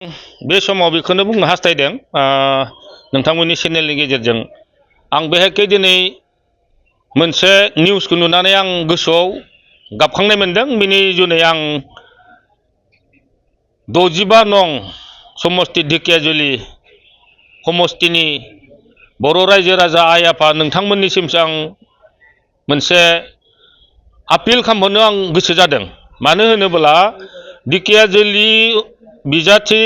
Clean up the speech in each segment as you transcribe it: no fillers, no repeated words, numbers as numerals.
बे समाव बेखौनो बुंनो हास्थायदों नोंथांमोननि चेनेलनि गेजेरजों आं बेहाय दिनै मोनसे निउसखौ नुनानै आं गोसोआव गाबखांनाय मोनदों बिनि जुनै आं 65 नं समस्ति ढेकियाजुलि समस्तिनि बर' रायजो राजा आइ आफा नोंथांमोननिसिमसो आं मोनसे आपिल खालामनो आं गोसो जादों। मानो होनोब्ला ढेकियाजुलि बिजाथि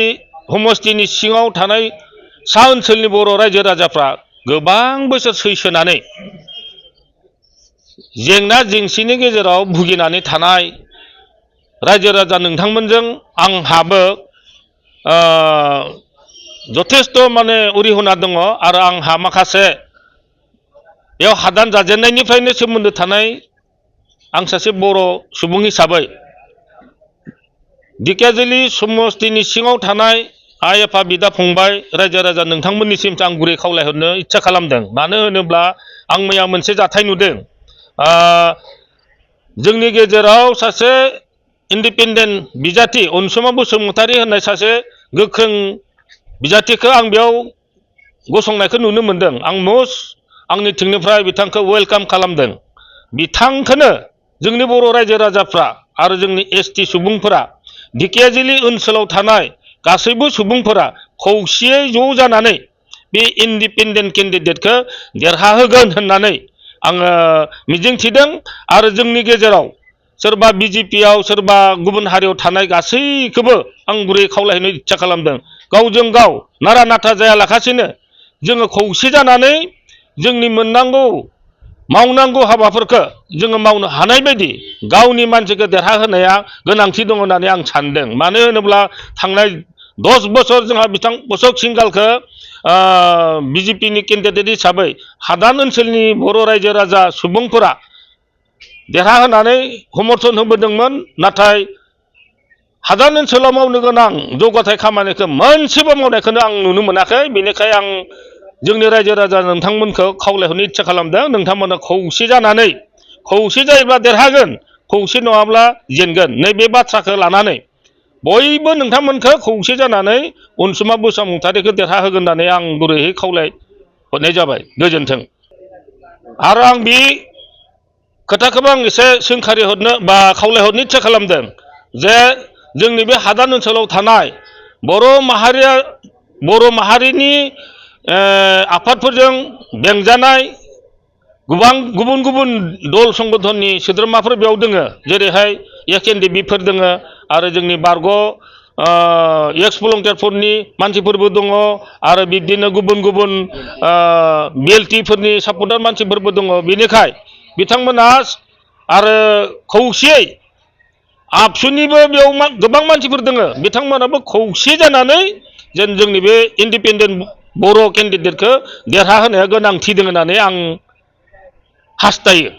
समस्तिनि सिङाव थानाय सा ओनसोलनि बर' रायजो राजाफ्रा गोबां बोसोर सैसोनानै जेंना जेंसिनि गेजेराव भुगिनानै थानाय रायजो राजा नोंथांमोनजों आंहाबो जथेस्थ माने अरिहना दङ आरो आंहा माखासे बेयाव हादान जाजेननायनिफ्रायनो सोमोन्दो थानाय आं सासे बर' सुबुं हिसाबै ढेकियाजुलि समस्तिनि सिङाव थानाय आइ आफा बिदा फंबाय रायजो राजा नोंथांमोननिसिम आं गुरै खावलायहरनो इच्छा खालामदों। मानो होनोब्ला आं मैया मोनसे जाथाय नुदों जोंनि गेजेराव सासे इन्डिपेन्डेन्ट बिजाथि अनसुमा बसुमतारी होननाय सासे गोख्रों बिजाथिखौ आं बेयाव गसंनायखौ नुनो मोनदों। आं आंनि थिंनिफ्राय बिथांखौ वेलकाम खालामदों। बिथांखौनो जोंनि बर' रायजो राजाफ्रा आरो जोंनि एसटि सुबुंफोरा ढेकियाजुलि ओनसोलाव थानाय गासैबो सुबुंफोरा खौसेयै ज' जानानै बे इन्डिपेन्डेन्ट केन्डिडेटखौ देरहाहोगोन होननानै आङो मिजिंथिदों। आरो जोंनि गेजेराव सोरबा बिजेपियाव सोरबा गुबुन हारियाव थानाय गासैखौबो आं गुरै खावलायनो इच्छा खालामदों। गावजों गाव नारा नाथा जायालाखासिनो जोङो खौसे जानानै जोंनि मोननांगौ मावनांगौ हाबाफोरखौ जोङो मावनो हानाय बायदि गावनि मानसिखौ देरहाहोनाया गोनांथि दङ होननानै आं सानदों। मानो होनोब्ला थांनाय 10 बोसोर जोंहा बिथां अशोक सिंगालखौ बिजेपिनि केन्डिडेट हिसाबै हादान ओनसोलनि बर' रायजो राजा सुबुंफोरा देरहाहोनानै समर्थन होबोदोंमोन। नाथाय हादान ओनसोलाव मावनो गोनां जौगाथाय खामानिखौ मोनसेबो मावनायखौनो आं नुनो मोनाखै। बेनिखायनो आं जोंनि रायजो राजा नोंथांमोनखौ खावलायहरनो इच्छा खालामदों। नोंथांमोना खौसे जानानै खौसे जायोब्ला देरहागोन, खौसे नङाब्ला जेनगोन। नैबे बाथ्राखौ लानानै बयबो नोंथांमोनखौ खौसे जानानै अनसुमा बसुमतारीखौ देरहाहोगोन होननानै आं गुरैयै खावलायहरनाय जाबाय। गोजोन्थों। आरो आं बे खोथाखौबो आं एसे सोंखारि हरनो बा खावलायहरनो इच्छा खालामदों जे जोंनि बे हादान ओनसोलाव थानाय बर' माहारिनि आफादफोरजों बेंजानाय गोबां गुबुन गुबुन दल संगठननि सोद्रोमाफोर बेयाव दोङो। जेरैहाय एसएनडिपिफोर दोङो आरो जोंनि बारग' एक्स भलन्टियारफोरनि मानसिफोरबो दङ आरो बिब्दिनो गुबुन गुबुन बिएलटिफोरनि सापर्टार मानसिफोरबो दङ। बेनिखाय बिथांमोना आरो खौसेयै आबसुनिबो बेयाव गोबां मानसिफोर दोङो। बिथांमोनाबो खौसे जानानै जेन जोंनि बे इन्डिपेन्डेन्ट बर' केन्डिडेटखौ देरहाहोनाया गोनांथि दङ होननानै आं हास्थायो।